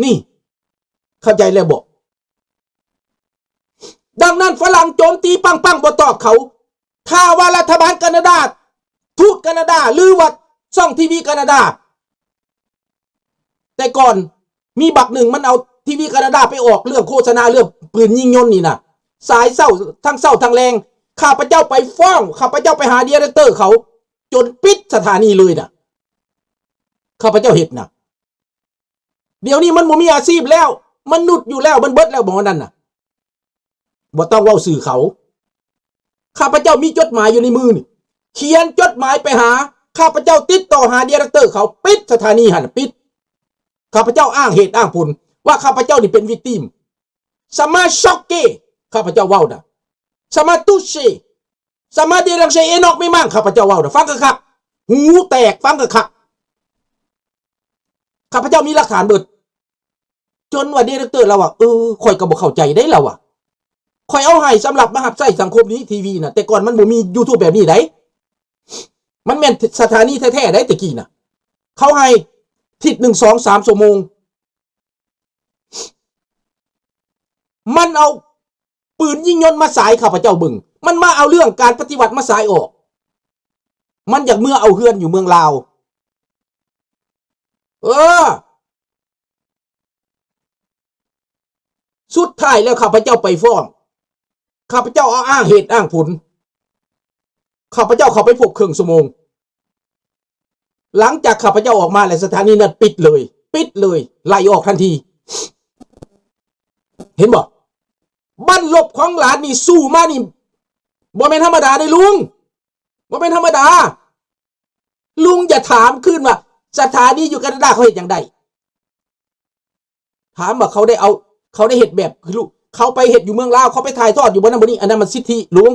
ນີ້ ເຂົ້າໃຈແລ້ວບໍ່? ດັ່ງນັ້ນຝຣັ່ງໂຈມຕີປັງໆ ບໍ່ຕອບເຂົາ. ຖ້າວ່າລັດຖະບານການາດາ, ທູດການາດາ ຫຼືວ່າຊ່ອງທີວີການາດາ, ແຕ່ກ່ອນມີບັກໜຶ່ງມັນເອົາທີວີການາດາໄປອອກເລື່ອງໂຄສະນາເລື່ອງປືນຍິງຍົນນີ້ນະ, ສາຍເຊົ້າ ທັງເຊົ້າທັງແລງ, ຂ້າພະເຈົ້າໄປຟ້ອງ, ຂ້າພະເຈົ້າໄປຫາດີເຣັກເຕີເຂົາ ຈົນປິດສະຖານີເລີຍນະ, ຂ້າພະເຈົ້າເຮັດນະ. ດຽວນີ້ມັນບໍ່ມີອາຊີບແລ້ວ, ມັນໜຸດຢູ່ແລ້ວ, ມັນເບິດແລ້ວໝໍນັ້ນນະ. ບໍ່ຕ້ອງເວົ້າຊື່ເຂົາ. ຂ້າພະເຈົ້າມີຈົດໝາຍຢູ່ໃນມືນີ້, ຂຽນຈົດໝາຍໄປຫາ, ຂ້າພະເຈົ້າຕິດຕໍ່ຫາດີເຣັກເຕີເຂົາ, ປິດສະຖານີຫັ້ນນະ, ປິດ. ຂ້າພະເຈົ້າອ້າງເຫດອ້າງຜົນວ່າຂ້າພະເຈົ້ານີ້ເປັນວິກຕິມ. ສະມາຊັອກເກ ຂ້າພະເຈົ້າເວົ້ານະ, ສະມາຕູເຊ, ສະມາເດຣັງເຊເອນອກເມມັງ ຂ້າພະເຈົ້າເວົ້ານະ. ຟັງຄັກໆ, ຫູແຕກ, ຟັງຄັກໆ. ຂ້າພະເຈົ້າມີຫຼັກຖານເບິດ. ຈົນວ່າດີເຣັກເຕີລາວວ່າ, ເອີ, ຂ້ອຍກໍບໍ່ເຂົ້າໃຈເດ້ ລາວວ່າ. ຂ້ອຍເອົາໃຫ້ສຳລັບມາຮັບໃຊ້ສັງຄົມນີ້ ທີວີນະ, ແຕ່ກ່ອນມັນບໍ່ມີຢູທູບແບບນີ້ໃດ໋. ມັນແມ່ນສະຖານີແທ້ໆໃດ໋ ແຕ່ກີ້ນະ. ເຂົາໃຫ້ທິດໜຶ່ງສອງສາມຊົ່ວໂມງ. ມັນເອົາ ປືນຍິງຍົນມາສາຍຂ້າພະເຈົ້າເບິ່ງ, ມັນມາເອົາເລື່ອງການປະຕິວັດມາສາຍອອກ, ມັນຢາກເມືອເອົາເຮືອນຢູ່ເມືອງລາວ. ເອີ ສຸດທ້າຍແລ້ວຂ້າພະເຈົ້າໄປຟ້ອງ, ຂ້າພະເຈົ້າເອົາອ້າງເຫດອ້າງຜົນ, ຂ້າພະເຈົ້າເຂົ້າໄປພົບເຄິ່ງຊົ່ວໂມງ. ຫຼັງຈາກຂ້າພະເຈົ້າອອກມາແລ້ວ ສະຖານີນັ້ນປິດເລີຍ, ປິດເລີຍ, ໄລ່ອອກທັນທີ. ເຫັນບໍ່? ບັ້ນລົບຂອງຫຼານນີ້ສູ້ມານີ້ ບໍ່ແມ່ນທຳມະດາເດ້ລຸງ, ບໍ່ແມ່ນທຳມະດາ. ລຸງຢ່າຖາມຄືນວ່າ ສະຖານີຢູ່ການາດາເຂົາເຮັດຫຍັງໄດ້? ຖາມວ່າເຂົາໄດ້ເອົາ, ເຂົາໄດ້ເຮັດແບບຄືລູກ, ເຂົາໄປເຮັດຢູ່ເມືອງລາວ, ເຂົາໄປຖ່າຍທອດຢູ່ບ່ອນນັ້ນບ່ອນນີ້, ອັນນັ້ນມັນສິດທິລຸງ.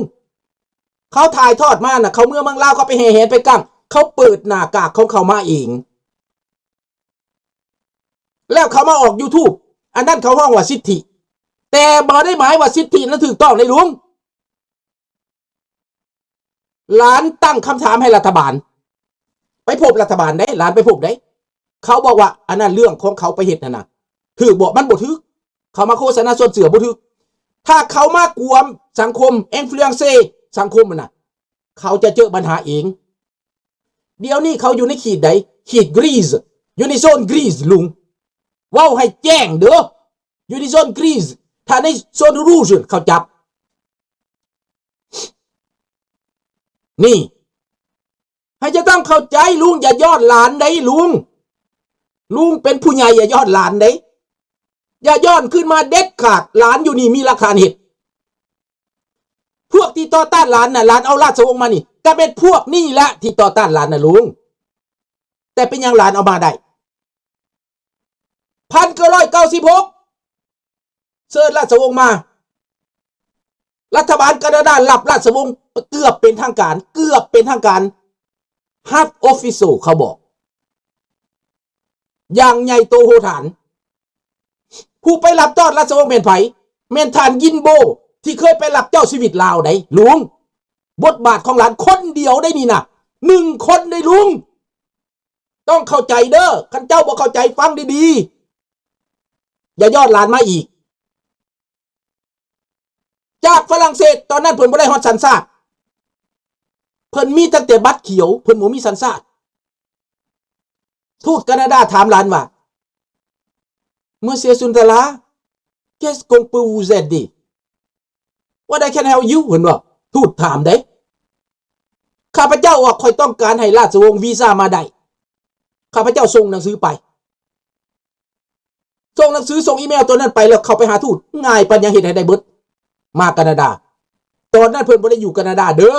ເຂົາຖ່າຍທອດມານະ, ເຂົາເມືອເມືອງລາວ, ເຂົາໄປແຫ່ແຫນໄປກ້າງ, ເຂົາເປີດໜ້າກາກຂອງເຂົາມາເອງ. ແລ້ວເຂົາມາອອກຢູທູບ, ອັນນັ້ນເຂົາຮ້ອງວ່າສິດທິ, ແຕ່ບໍ່ໄດ້ໝາຍວ່າສິດທິນັ້ນຖືກຕ້ອງເດ້ລຸງ. ຫຼານຕັ້ງຄຳຖາມໃຫ້ລັດຖະບານ, ໄປພົບລັດຖະບານເດ້, ຫຼານໄປພົບເດ້. ເຂົາບອກວ່າ ອັນນັ້ນເລື່ອງຂອງເຂົາໄປເຮັດຫັ້ນນະ, ຖືກບໍ່? ມັນບໍ່ຖືກ. ເຂົາມາໂຄສະນາຊວນເຊື່ອບໍ່ຖືກ. ຖ້າເຂົາມາກວມສັງຄົມ, ອິນຟລູເອນເຊສັງຄົມຫັ້ນນະ, ເຂົາຈະເຈີບັນຫາເອງ. ດຽວນີ້ເຂົາຢູ່ໃນຂີດໃດ? ຂີດກຣີສ, ຢູ່ໃນໂຊນກຣີສລຸງ. ເວົ້າໃຫ້ແຈ້ງເດີ້, ຢູ່ໃນໂຊນກຣີສ, ຖ້າໃນໂຊນຣູຊເຂົາຈັບ. ນີ້ ໃຫ້ເຈົ້າຕ້ອງເຂົ້າໃຈລຸງ, ຢ່າຍ້ອນຫຼານໃດລຸງ. ລຸງເປັນຜູ້ໃຫຍ່, ຢ່າຍ້ອນຫຼານໃດ, ຢ່າຍ້ອນຄືນມາເດັດຂາດ. ຫຼານຢູ່ນີ້ມີຫຼັກຖານເຮັດ. ພວກທີ່ຕໍ່ຕ້ານຫຼານນະ, ຫຼານເອົາລາຊະວົງມານີ້, ກໍເປັນພວກນີ້ແຫຼະທີ່ຕໍ່ຕ້ານຫຼານນະລຸງ. ແຕ່ເປັນຫຍັງຫຼານເອົາມາໄດ້? ພັນເກົ້າຮ້ອຍເກົ້າສິບຫົກ ເຊີນລາຊະວົງມາ, ລັດຖະບານການາດາຮັບລາຊະວົງເກືອບເປັນທາງການ, ເກືອບເປັນທາງການ, ຮັບອອບຟິຊຽວ ເຂົາບອກຢ່າງໃຫຍ່ໂຕໂຫດຫານ. ຜູ້ໄປຮັບຕ້ອນລາຊະວົງແມ່ນໃຜ? ແມ່ນທ່ານ ຢິນໂບ ທີ່ເຄີຍໄປຮັບເຈົ້າຊີວິດລາວໃດ໋ລຸງ. ບົດບາດຂອງຫຼານຄົນດຽວໃດ໋ນີ້ນະ, ໜຶ່ງຄົນໃດ໋ລຸງ. ຕ້ອງເຂົ້າໃຈເດີ້, ຄັນເຈົ້າບໍ່ເຂົ້າໃຈ ຟັງດີໆ, ຢ່າຍ້ອນຫຼານມາອີກ. ຈາກຝຣັ່ງເສດ, ຕອນນັ້ນເພິ່ນບໍ່ໄດ້ຮອດສັນຊາດ, ເພິ່ນມີຕັ້ງແຕ່ບັດຂຽວ, ເພິ່ນບໍ່ມີສັນຊາດ. ທູດການາດາຖາມຫຼານວ່າ, Monsieur Suntara, qu'est-ce qu'on peut vous aider? What I can help you? ເພິ່ນວ່າ, ທູດຖາມເດ້. ຂ້າພະເຈົ້າວ່າ ຂ້ອຍຕ້ອງການໃຫ້ລາຊະວົງວີຊາມາໄດ້. ຂ້າພະເຈົ້າສົ່ງໜັງສືໄປ, ສົ່ງໜັງສື, ສົ່ງອີເມວຕົວນັ້ນໄປ, ແລ້ວເຂົ້າໄປຫາທູດ, ງ່າຍປານຫຍັງເຮັດໃຫ້ໄດ້ເບິດ. ມາການາດາ, ຕອນນັ້ນເພິ່ນບໍ່ໄດ້ຢູ່ການາດາເດີ້.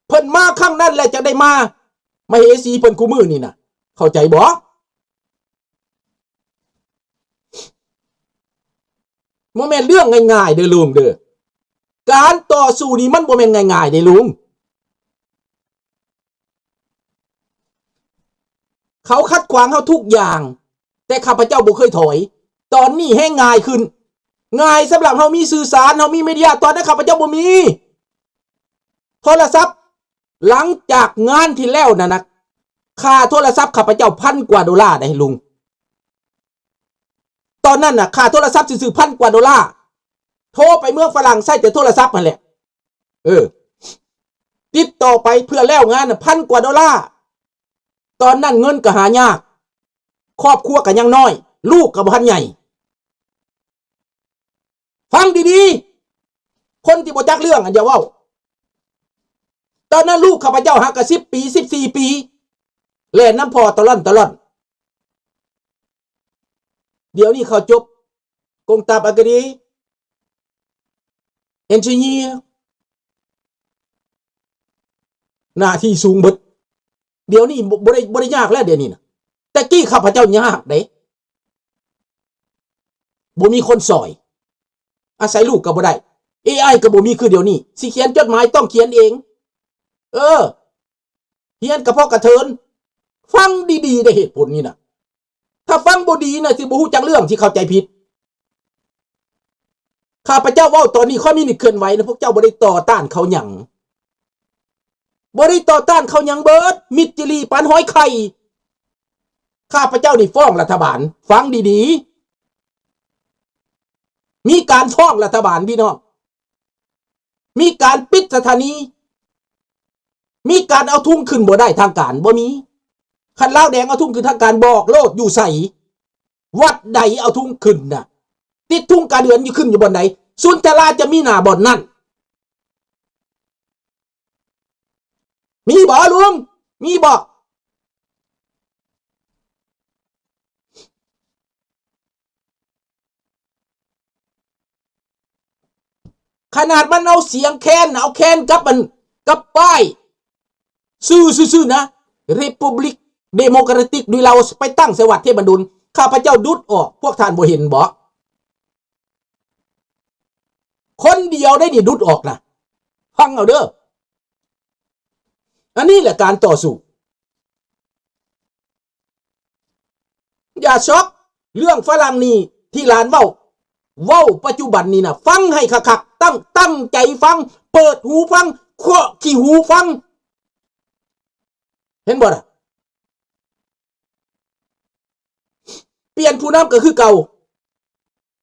ເພິ່ນມາຄັ້ງນັ້ນແຫຼະ ຈັ່ງໄດ້ມາມະເຫສີເພິ່ນຄູ່ມື້ນີ້ນະ, ເຂົ້າໃຈບໍ່? ບໍ່ແມ່ນເລື່ອງງ່າຍໆເດີ້ລຸງເດີ້. ການຕໍ່ສູ້ນີ້ມັນບໍ່ແມ່ນງ່າຍໆເດ້ລຸງ. ເຂົາຂັດຂວາງເຮົາທຸກຢ່າງ, ແຕ່ຂ້າພະເຈົ້າບໍ່ເຄີຍຖອຍ. ຕອນນີ້ແຮ່ງງ່າຍຂຶ້ນ, ງ່າຍສຳລັບເຮົາມີສື່ສານ, ເຮົາມີເມເດຍ. ຕອນນັ້ນຂ້າພະເຈົ້າບໍ່ມີໂທລະສັບ. ຫຼັງຈາກງານທີ່ແລ້ວນັ້ນນະ, ຄ່າໂທລະສັບຂ້າພະເຈົ້າພັນກວ່າໂດລາໄດ໋ລຸງ. ຕອນນັ້ນນະ ຄ່າໂທລະສັບຊື່ໆ ພັນກວ່າໂດລາ. ໂທໄປເມືອງຝຣັ່ງ ໃຊ້ແຕ່ໂທລະສັບຫັ້ນແຫຼະ. ເອີ ຕິດຕໍ່ໄປເພື່ອແລ້ວງານນະ ພັນກວ່າໂດລາ. ຕອນນັ້ນເງິນກໍຫາຍາກ, ຄອບຄົວກໍຍັງນ້ອຍ, ລູກກໍບໍ່ທັນໃຫຍ່. ຟັງດີໆ ຄົນທີ່ບໍ່ຈັກເລື່ອງ ອັນຢ່າເວົ້າ. ຕອນນັ້ນລູກຂ້າພະເຈົ້າຫາກະສິບປີ ສິບສີ່ປີ ແລ່ນນຳພໍ່ຕະລ່ອນຕະລ່ອນ. ດຽວນີ້ເຂົາຈົບ ກົງຕາບອາກາດີ ເອັນຈິເນຍ ໜ້າທີ່ສູງເບິດ. ດຽວນີ້ບໍ່ ບໍ່ໄດ້ ບໍ່ໄດ້ຍາກແລ້ວ ດຽວນີ້ນະ. ແຕ່ກີ້ຂ້າພະເຈົ້າຍາກເດ້ ບໍ່ມີຄົນຊ່ອຍ, ອາໄສລູກກໍບໍ່ໄດ້, ເອໄອກໍບໍ່ມີຄືດຽວນີ້, ຊິຂຽນຈົດໝາຍຕ້ອງຂຽນເອງ. ເອີ ຮຽນກະເພາະກະເທີນ. ຟັງດີໆ ເດ້ ເຫດຜົນນີ້ນະ. ຖ້າຟັງບໍ່ດີນະ ຊິບໍ່ຮູ້ຈັກເລື່ອງ, ຊິເຂົ້າໃຈຜິດ. ຂ້າພະເຈົ້າເວົ້າຕອນນີ້ ຄອມມິວນິດເຄື່ອນໄຫວນະ, ພວກເຈົ້າບໍ່ໄດ້ຕໍ່ຕ້ານເຂົາຫຍັງ, ບໍ່ໄດ້ຕໍ່ຕ້ານເຂົາຫຍັງເບີດ, ມິດຈີ່ຫຼີ່ປານຫອຍໄຂ່. ຂ້າພະເຈົ້ານີ້ຟ້ອງລັດຖະບານ, ຟັງດີໆ ມີການຟ້ອງລັດຖະບານ ພີ່ນ້ອງ. ມີການປິດສະຖານີ, ມີການເອົາທຸງຂຶ້ນບໍ່ໄດ້ທາງການ, ບໍ່ມີ. ຄັນລາວແດງເອົາທຸງຂຶ້ນທາງການ ບອກໂລດຢູ່ໃສ, ວັດໃດເອົາທຸງຂຶ້ນນະ, ຕິດທຸງກາເດືອນຢູ່ ຂຶ້ນຢູ່ບ່ອນໃດ, ສຸນທະລາຈະມີໜ້າບ່ອນນັ້ນ. ມີບໍ່ລຸງ? ມີບໍ່? ຂະໜາດມັນເອົາສຽງແຄນນະ, ເອົາແຄນກັບອັນ ກັບປ້າຍຊື່ຊື່ໆນະ, Republic Democratic du Laos ໄປຕັ້ງໃສ່ວັດເທບບັນດົນ, ຂ້າພະເຈົ້າດຸດອອກ, ພວກທ່ານບໍ່ເຫັນບໍ່? ຄົນດຽວໄດ້ນີ້ດຸດອອກນະ. ຟັງເອົາເດີ້. ອັນນີ້ແຫຼະການຕໍ່ສູ້. ຢ່າຊັອກ. ເລື່ອງຝຣັ່ງນີ້ທີ່ຫຼານເວົ້າ, ເວົ້າປັດຈຸບັນນີ້ນະ, ຟັງໃຫ້ຄັກໆ, ຕັ້ງ ຕັ້ງໃຈຟັງ, ເປີດຫູຟັງ, ເຄາະຂີ້ຫູຟັງ. ເຫັນບໍ່ນະ? ປ່ຽນຜູ້ນຳກໍຄືເກົ່າ,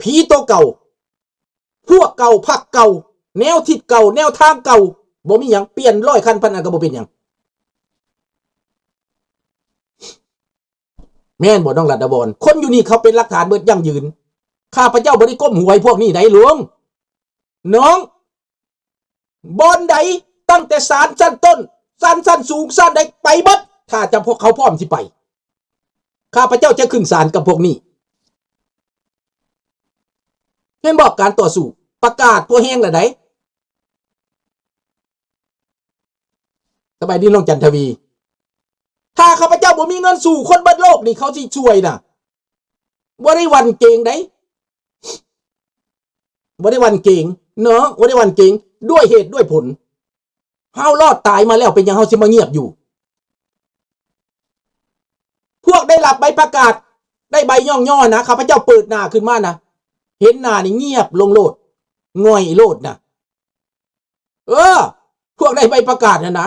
ຜີໂຕເກົ່າ, ພວກເກົ່າ, ພັກເກົ່າ, ແນວຄິດເກົ່າ, ແນວທາງເກົ່າ, ບໍ່ມີຫຍັງ, ປ່ຽນຮ້ອຍຄັນພັນອັນກໍບໍ່ເປັນຫຍັງ. ແມ່ນບໍ່ ນ້ອງລັດດາວອນ? ຄົນຢູ່ນີ້ເຂົາເປັນຫຼັກຖານເບິດ, ຢັ້ງຢືນ. ຂ້າພະເຈົ້າບໍ່ໄດ້ກົ້ມຫົວໃຫ້ພວກນີ້ໃດ໋ ລຸງ ນ້ອງ. ບ່ອນໃດ, ຕັ້ງແຕ່ສານຊັ້ນຕົ້ນ, ສານຊັ້ນສູງ, ສານໃດ, ໄປເບິດ, ຖ້າຈະພວກເຂົາພ້ອມຊິໄປ. ຂ້າພະເຈົ້າຈະຂຶ້ນສານກັບພວກນີ້. ເຫັນບໍ່ ການຕໍ່ສູ້? ປະກາດຕົວແຮງລະໃດ໋. ສະບາຍດີ ນ້ອງຈັນທະວີ. ຖ້າຂ້າພະເຈົ້າບໍ່ມີເງິນສູ້, ຄົນເບິດໂລກນີ້ເຂົາຊິຊ່ວຍນະ. ບໍ່ໄດ້ຫວັ່ນເກງໃດ໋. ບໍ່ໄດ້ຫວັ່ນເກງເນາະ, ບໍ່ໄດ້ຫວັ່ນເກງ, ດ້ວຍເຫດດ້ວຍຜົນ. ເຮົາລອດຕາຍມາແລ້ວ, ເປັນຫຍັງເຮົາຊິມາງຽບຢູ່? ພວກໄດ້ຮັບໃບປະກາດ, ໄດ້ໃບຍ້ອງຍໍນະ, ຂ້າພະເຈົ້າເປີດໜ້າຂຶ້ນມານະ, ເຫັນໜ້ານີ້ງຽບລົງໂລດ, ຫງອຍໂລດນະ. ເອີ ພວກໄດ້ໃບປະກາດຫັ້ນນະ.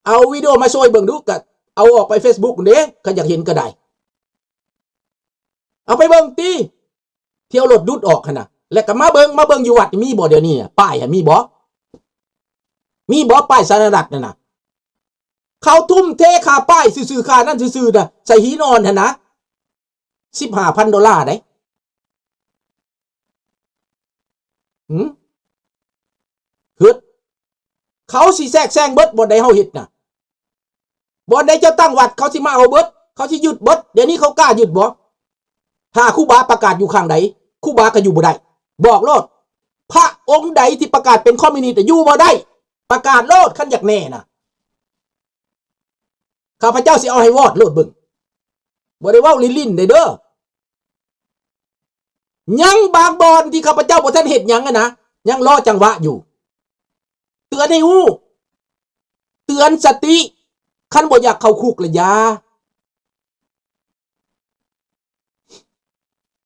ເອົາວິດີໂອມາໂຊຍເບິ່ງດູ, ກະເອົາອອກໄປເຟສບຸກເດ້, ຄັນຢາກເຫັນກໍໄດ້. ເອົາໄປເບິ່ງຕິ, ທ່ຽວລົດດຸດອອກຫັ້ນນະ. ແລ້ວກໍມາເບິ່ງ, ມາເບິ່ງຢູ່ວັດນີ້ມີບໍ່ດຽວນີ້ນະ? ປ້າຍຫັ້ນມີບໍ່? ມີບໍ່? ປ້າຍສາທາລະນະລັດນັ້ນນະ. ເຂົາທຸ່ມເທຄ່າປ້າຍຊື່ໆ, ຄ່ານັ້ນຊື່ໆນະ, ໃສ່ຫີນອ່ອນຫັ້ນນະ. ສິບຫ້າພັນໂດລາໄດ໋. ຫື? ເຮັດ. ເຂົາຊິແຊກແຊງເບິດ, ບ່ອນໃດເຮົາເຮັດນະ, ບ່ອນໃດເຈົ້າຕັ້ງວັດ, ເຂົາຊິມາເອົາເບິດ, ເຂົາຊິຍຶດເບິດ. ດຽວນີ້ເຂົາກ້າຍຶດບໍ່? ຖ້າຄູບາປະກາດຢູ່ຂ້າງໃດ, ຄູບາກໍຢູ່ບໍ່ໄດ້. ບອກໂລດ, ພະອົງໃດທີ່ປະກາດເປັນຄອມມິວນິດ ຢູ່ບໍ່ໄດ້. ປະກາດໂລດ, ຄັນຢາກແນ່ນະ. ຂ້າພະເຈົ້າຊິເອົາໃຫ້ວອດໂລດເບິ່ງ. ບໍ່ໄດ້ເວົ້າຫຼິ້ນໆ ເດ້ ເດີ. ຍັງບາງບ່ອນທີ່ຂ້າພະເຈົ້າບໍ່ທັນເຮັດຫຍັງຫັ້ນນະ, ຍັງລໍຈັງຫວະຢູ່. ເຕືອນໃຫ້ຮູ້, ເຕືອນສະຕິ, ຄັນບໍ່ຢາກເຂົ້າຄຸກລະຢ່າ.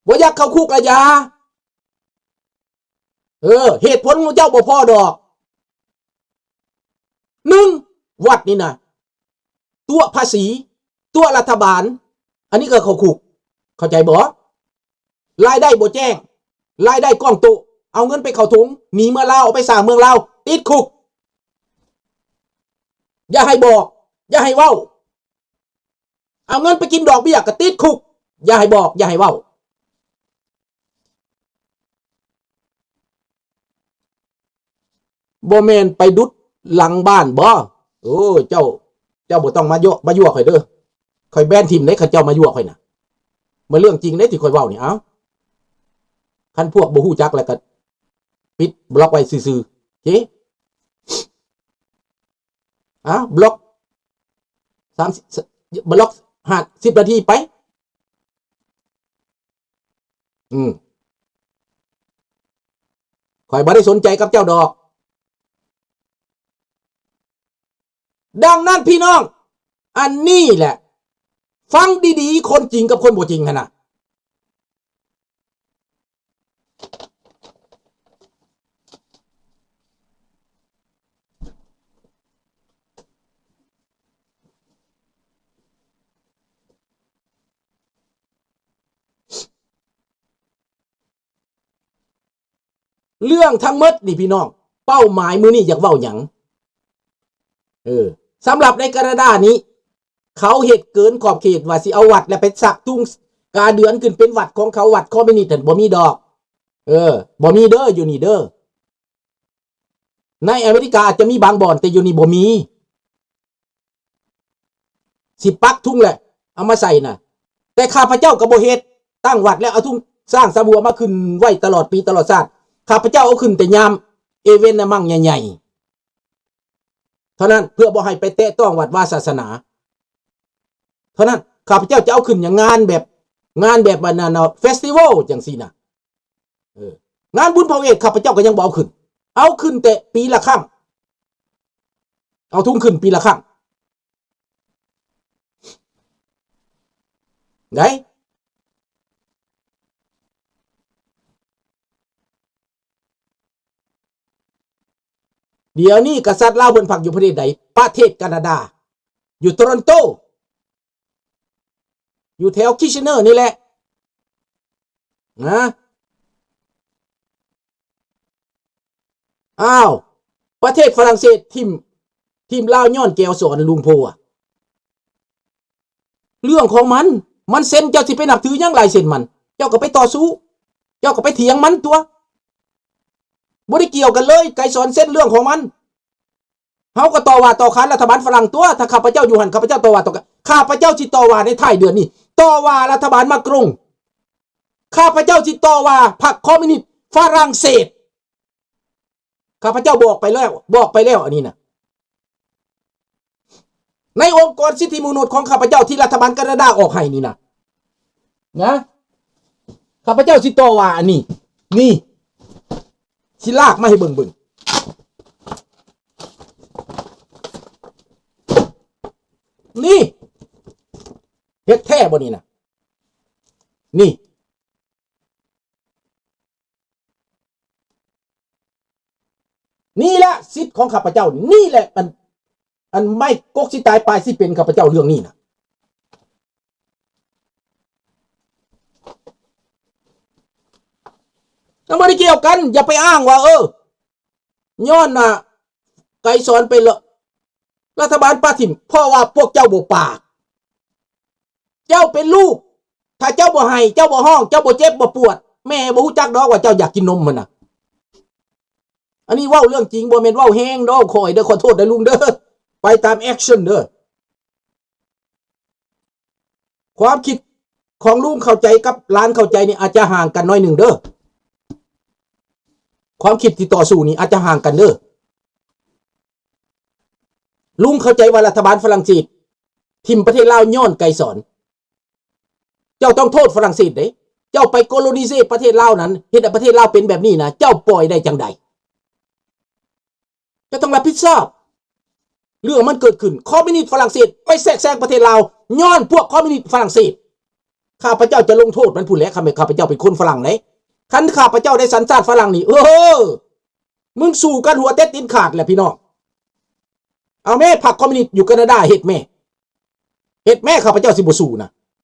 ບໍ່ຢາກເຂົ້າຄຸກລະຢ່າ. ເອີ ເຫດຜົນຂອງເຈົ້າບໍ່ພໍດອກ. ໜຶ່ງ ວັດນີ້ນະ ຕົວະພາສີ, ຕົວະລັດຖະບານ, ອັນນີ້ກໍເຂົ້າຄຸກ. ຂົ້າໃຈບໍ່? ລາຍໄດ້ບໍ່ແຈ້ງ ລາຍໄດ້ກ້ອງໂຕະ ເອົາເງິນໄປເຂົ້າຖົງ ໜີເມືອລາວ ເອົາໄປສ້າງເມືອງລາວ ຕິດຄຸກ. ຢ່າໃຫ້ບອກ ຢ່າໃຫ້ເວົ້າ. ເອົາເງິນໄປກິນດອກເບ້ຍກໍຕິດຄຸກ. ຢ່າໃຫ້ບອກ ຢ່າໃຫ້ເວົ້າ. ບໍ່ແມ່ນໄປດຸດຫຼັງບ້ານບໍ? ໂອ້ ເຈົ້າ ເຈົ້າບໍ່ຕ້ອງມາຍົວະ ມາຍົວະຂ້ອຍເດີ. ຂ້ອຍແບນຖິ້ມເດ້ ຄັນເຈົ້າມາຍົວະຂ້ອຍນະ. ມັນເລື່ອງຈິງເດ້ທີ່ຂ້ອຍເວົ້ານີ້. ເອົ້າ ຄັນພວກບໍ່ຮູ້ຈັກແລ້ວກໍປິດບລັອກໄວ້ຊື່ໆ ເຄ. ເອົ້າ ບລັອກ ສາມສິບ ບລັອກ ຫ້າ ສິບນາທີໄປ. ອືມ ຂ້ອຍບໍ່ໄດ້ສົນໃຈກັບເຈົ້າດອກ. ດັ່ງນັ້ນພີ່ນ້ອງ ອັນນີ້ແຫຼະ ຟັງດີໆ ຄົນຈິງກັບຄົນບໍ່ຈິງຫັ້ນນະ. ເລື່ອງທັງໝົດນີ້ພີ່ນ້ອງ ເປົ້າໝາຍມື້ນີ້ຢາກເວົ້າຫຍັງ? ເອີ ສຳລັບໃນການາດານີ້ ເຂົາເຮັດເກີນຂອບເຂດວ່າຊິເອົາວັດ ແລ້ວໄປສັກທຸງກາເດືອນ ຂຶ້ນເປັນວັດຂອງເຂົາ ວັດຄອມມິວນິດຫັ້ນ ບໍ່ມີດອກ. ເອີ ບໍ່ມີເດີ ຢູ່ນີ້ເດີ. ໃນອາເມລິກາອາດຈະມີບາງບ່ອນ ແຕ່ຢູ່ນີ້ບໍ່ມີ. ຊິປັກທຸງແຫຼະ ເອົາມາໃສ່ນະ. ແຕ່ຂ້າພະເຈົ້າກໍບໍ່ເຮັດ ຕັ້ງວັດແລ້ວເອົາທຸງຊ້າງສາມຫົວມາຂຶ້ນໄວ້ຕະຫຼອດປີຕະຫຼອດຊາດ. ຂ້າພະເຈົ້າເອົາຂຶ້ນແຕ່ຍາມເອເວັນນະມັ່ງໃຫຍ່ໆ ເທົ່ານັ້ນ ເພື່ອບໍ່ໃຫ້ໄປແຕະຕ້ອງວັດວາສາສະໜາເທົ່ານັ້ນ. ຂ້າພະເຈົ້າຈະເອົາຂຶ້ນຫຍັງ ງານແບບ ງານແບບອັນນັ້ນເນາະ ເຟສຕິວອລຈັ່ງຊີ້ນະ. ເອີ ງານບຸນພະເວດ ຂ້າພະເຈົ້າກໍຍັງບໍ່ເອົາຂຶ້ນ ເອົາຂຶ້ນແຕ່ປີລະຄັ້ງ ເອົາທຸງຂຶ້ນປີລະຄັ້ງໄດ໋. ດຽວນີ້ກະສັດລາວເພິ່ນພັກຢູ່ປະເທດໃດ? ປະເທດການາດາ ຢູ່ໂຕຣອນໂຕ ຢູ່ແຖວຄິດເຊນເນີນີ້ແຫຼະນະ. ອ້າວ ປະເທດຝຣັ່ງເສດຖິ້ມ ຖິ້ມລາວຍ້ອນແກວສອນ ລຸງໂພອະ. ເລື່ອງຂອງມັນ ມັນເຊັນ ເຈົ້າຊິໄປນັບຖືຫຍັງລາຍເຊັນມັນ? ເຈົ້າກໍໄປຕໍ່ສູ້ ເຈົ້າກໍໄປຖຽງມັນຕົວະ. ບໍ່ໄດ້ກ່ຽວກັນເລີຍ ໄກສອນເຊັນເລື່ອງຂອງມັນ. ເຮົາກໍຕໍ່ວ່າຕໍ່ຂານລັດຖະບານຝຣັ່ງຕົວະ. ຖ້າຂ້າພະເຈົ້າຢູ່ຫັ້ນ ຂ້າພະເຈົ້າຕໍ່ວ່າຕໍ່ຂານ ຂ້າພະເຈົ້າຊິຕໍ່ວ່າໃນທ້າຍເດືອນນີ້ ຕໍ່ວ່າລັດຖະບານມາກຣົງ. ຂ້າພະເຈົ້າຊິຕໍ່ວ່າພັກຄອມມິວນິດຝຣັ່ງເສດ. ຂ້າພະເຈົ້າບອກໄປແລ້ວ ບອກໄປແລ້ວ ອັນນີ້ນະ ໃນອົງກອນສິດທິມະນຸດຂອງຂ້າພະເຈົ້າ ທີ່ລັດຖະບານການາດາອອກໃຫ້ນີ້ນະ ນະ ຂ້າພະເຈົ້າຊິຕໍ່ວ່າອັນນີ້ ນີ້ ຊິລາກມາໃຫ້ເບິ່ງ ເບິ່ງ ນີ້ ເຮັດແທ້ບໍ່ນີ້ນະ ນີ້. ນີ້ແຫຼະສິດຂອງຂ້າພະເຈົ້າ ນີ້ແຫຼະ ອັນ ອັນໄມ້ກົກຊິຕາຍປາຍຊິເປັນ ຂ້າພະເຈົ້າເລື່ອງນີ້ນະ ມັນບໍ່ໄດ້ກ່ຽວກັນ. ຢ່າໄປອ້າງວ່າ ເອີ ຍ້ອນນະ ໄກສອນໄປລະ ລັດຖະບານປະຖິ້ມ ເພາະວ່າພວກເຈົ້າບໍ່ປາກ. ເຈົ້າເປັນລູກ ຖ້າເຈົ້າບໍ່ໄຫ້ ເຈົ້າບໍ່ຮ້ອງ ເຈົ້າບໍ່ເຈັບບໍ່ປວດ ແມ່ບໍ່ຮູ້ຈັກດອກວ່າເຈົ້າຢາກກິນນົມຫັ້ນນະ. ອັນນີ້ເວົ້າເລື່ອງຈິງ ບໍ່ແມ່ນເວົ້າແຮງດອກຂ້ອຍເດີ ຂໍໂທດເດີລຸງເດີ ໄປຕາມແອັກຊັນເດີ. ຄວາມຄິດຂອງລຸງເຂົ້າໃຈກັບຫຼານເຂົ້າໃຈນີ້ອາດຈະຫ່າງກັນໜ້ອຍໜຶ່ງເດີ ຄວາມຄິດທີ່ຕໍ່ສູ້ນີ້ອາດຈະຫ່າງກັນເດີ. ລຸງເຂົ້າໃຈວ່າລັດຖະບານຝຣັ່ງເສດຖິ້ມປະເທດລາວຍ້ອນໄກສອນ. ເຈົ້າຕ້ອງໂທດຝຣັ່ງເສດເດ້. ເຈົ້າໄປໂກໂລນີເຊປະເທດລາວນັ້ນ ເຮັດໃຫ້ປະເທດລາວເປັນແບບນີ້ນະ ເຈົ້າປ່ອຍໄດ້ຈັ່ງໃດ? ເຈົ້າຕ້ອງຮັບຜິດຊອບ ເລື່ອງມັນເກີດຂຶ້ນ. ຄອມມິວນິດຝຣັ່ງເສດໄປແຊກແຊງປະເທດລາວ ຍ້ອນພວກຄອມມິວນິດຝຣັ່ງເສດ. ຂ້າພະເຈົ້າຈະລົງໂທດມັນພຸ້ນແຫຼະ ຄັນແມ່ນຂ້າພະເຈົ້າເປັນຄົນຝຣັ່ງເດ້. ຄັນຂ້າພະເຈົ້າໄດ້ສັນຊາດຝຣັ່ງນີ້ ໂອ້ໂຫ ມຶງສູ້ກັນຫົວເຕັດຕີນຂາດແຫຼະພີ່ນ້ອງ. ເອົາແມ້ ພັກຄອມມິວນິດຢູ່ການາດາ ເຮັດແມ້ ເຮັດແມ້ ຂ້າພະເຈົ້າຊິບໍ່ສູ້ນະ.